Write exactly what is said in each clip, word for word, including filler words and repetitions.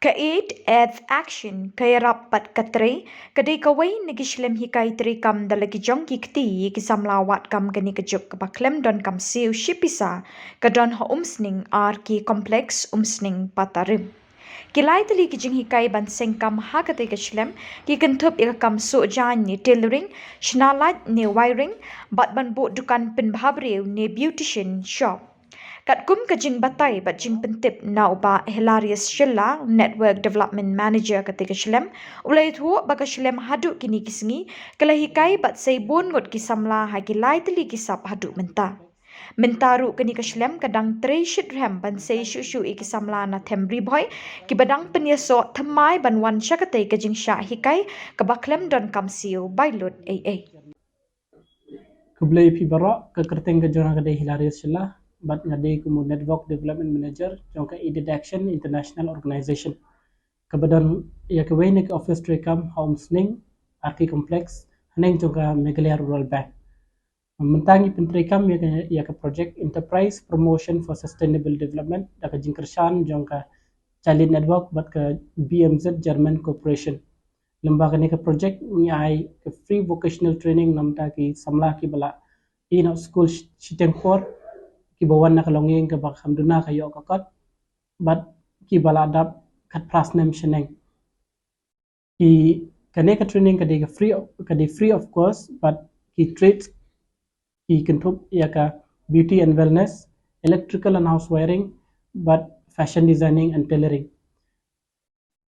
Ka Aid, Eth Action, ka Ïarap bad ka Trei, ka dei kawei na ki shlem hikai treikam da la ki jong ki kti ïa ki samla wad kam kane ka juk kaba khlem don kam siew shi pisa, ka don ha Umsning R K Complex, Umsning Patarim. Ki lai tylli ki jinghikai ban seng kam ha katei ka shlem ki kynthup ïa ka kam suh jaiñ ne tailoring, shna light ne wiring, bad ban buh dukan pynbha briew ne beautician shop. Katkum ka jingbatai bad jingpyntip na u Bah Hilarius Shylla, Network Development Manager katei ka shlem, u la ïathuh ba ka shlem haduh kine ki sngi ka la hikai bad sei bun ngut ki samla ha ki lai tylli ki sap haduh mynta. Mynta ruh kane ka shlem ka dang trei shitrhem ban sei shuh shuh ïa ki samla na Them Ri Bhoi kiba dang pynïasoh thymmai ban wan sha katei ka jingshah hikai kaba khlem don kam siew bai lut ei ei. Khublei phi baroh, ka kyrteng ka jong nga ka dei Hilarius Shylla bad nga dei kum u Network Development Manager jong ka Aided Action International Organization, kaba don ïa kawei na ki office treikam ha Umsning R K Complex, haneng jong ka Meghalaya Rural Bank. Mynta ngi pyntreikam ïa ka, ïa ka project Enterprise Promotion for Sustainable Development da ka jingkyrshan jong ka Child Aid Network bad ka B M Z German Corporation. Lyngba kane ka project ngi ai ka free vocational training na bynta ki samla kiba la ïeh noh skul shi-, shiteng por, kiba wan na ka longïing kaba kham duna ka ïoh ka kot, bad kiba la dap khatphra snem shaneng. Ki, kane ka training ka dei ka free of, ka dei free of cost, bad ki trades ki kynthup ïa ka beauty and wellness, electrical and house wiring, bad fashion designing and tailoring.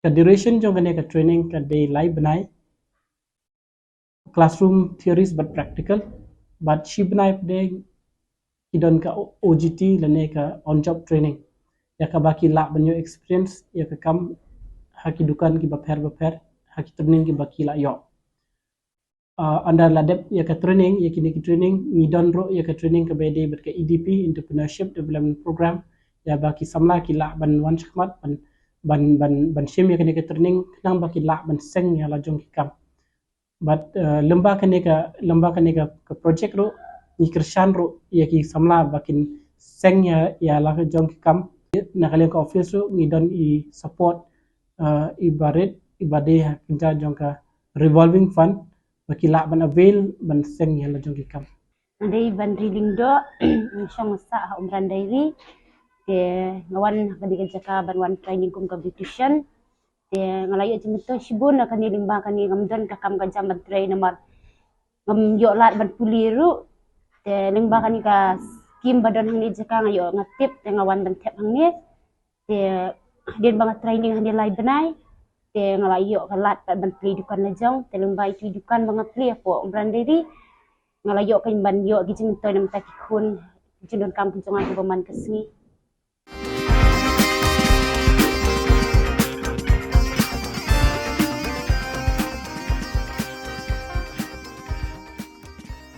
Ka duration jong kane ka training ka dei lai bnai, classroom theories bad practical, bad shi bnai pat de ki don ka O G T lane ka on job training, ïa kaba ki lah ban ïoh experience ïa ka kam ha ki dukan kiba pher bapher, ha ki training kiba ki lah ïoh. Uh, ynda la dep ïa ka training, ïa kine ki training, ngi don ruh ïa ka training kaba ïadei bad ka E D P, Entrepreneurship Development Program, ïa ba ki samla ki lah ban wan shakhmat ban, ban, ban, ban shim ïa kane ka training khnang ba ki lah ban seng ïa la jong ki kam. Bad, uh, lyngba kane ka, lyngba kane ka, ka project ruh ngi kyrshan ruh ïa ki samla ba kin seng ïa, ïa la jong ki kam. Na ka liang ka office ruh ngi don i support, uh, iba rit, iba dei ha kynja jong ka revolving fund, ba ki lah ban avail ban seng ïa la jong ki kam. Dei Banri Lyngdoh, shong sah ha Umran Dairy. Te nga wan ha kane ka jaka ban wan training kum ka beautician. Te nga la ïoh jingmyntoi shibun na kane lyngba kane, ngam don ka kam ka jam ban trei namar ngam ïoh lad ban pule ruh. Te lyngba kane ka scheme ba don hangne jaka nga ïoh nga tip te nga wan ban thep hangne. Te hadien ba nga training hangne lai bnai, te nga la ïoh ka lad pat ban plie dukan la jong. Te lyngba itu i dukan ba nga plie hapoh Umran Dairy, nga la ïoh kan ban ïoh ki jingmyntoi na bynta ki khun, ki jingdonkam ki jong nga kiba man ka sngi.